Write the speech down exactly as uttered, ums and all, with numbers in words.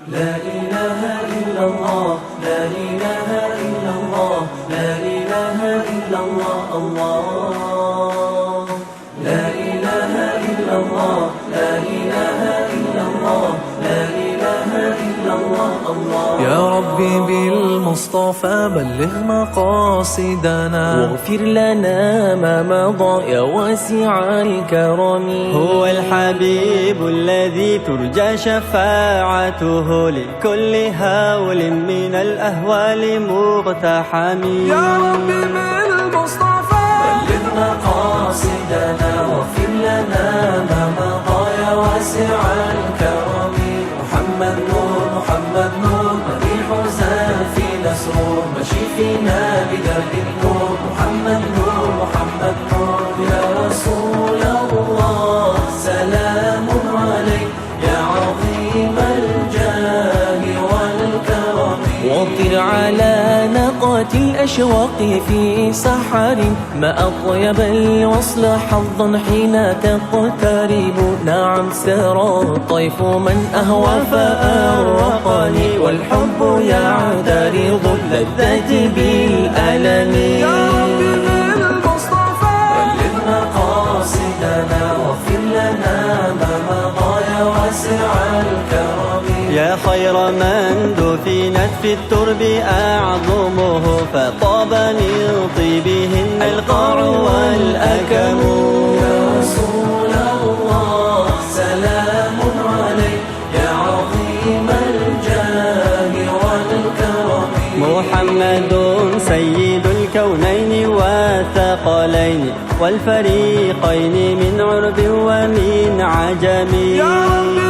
لا إله إلا الله، لا إله إلا الله، لا إله إلا الله، الله. لا إله إلا الله، لا إله إلا الله، لا إله إلا الله، الله. يا ربي بالمصطفى بلغ مقاصدنا، واغفر لنا ما مضى يا واسع الكرم. هو الحبيب الذي ترجى شفاعته، لكل هول من الأهوال مقتحم. يا رب بالمصطفى بلغ مقاصدنا، واغفر لنا ما مضى يا واسع الكرم. محمد نور، محمد نور، مديح زلفي نسرور، مشي فينا بدرب النور. محمد نور، محمد نور، يا رسول الله، سلام عليك، يا عظيم الجاه والكرم. وطر على ناقة الأشواق في سحر، ما أطيب الوصل حظا حين تقترب. نعم سرى الطيف من أهوى فأروقني، والحب يعترض اللذات بالألم. يا رب بالمصطفى بلغ مقاصدنا، واغفر لنا ما مضى يا واسع الكرم. يا خير من دفنت في الترب أعظمه، فطاب من طيبهن القاع والأكم. يا رسول الله، سلام عليك، يا عظيم الجاه والكرم. محمد سيد الكونين والثقلين، والفريقين من عرب ومن عجم. يا رب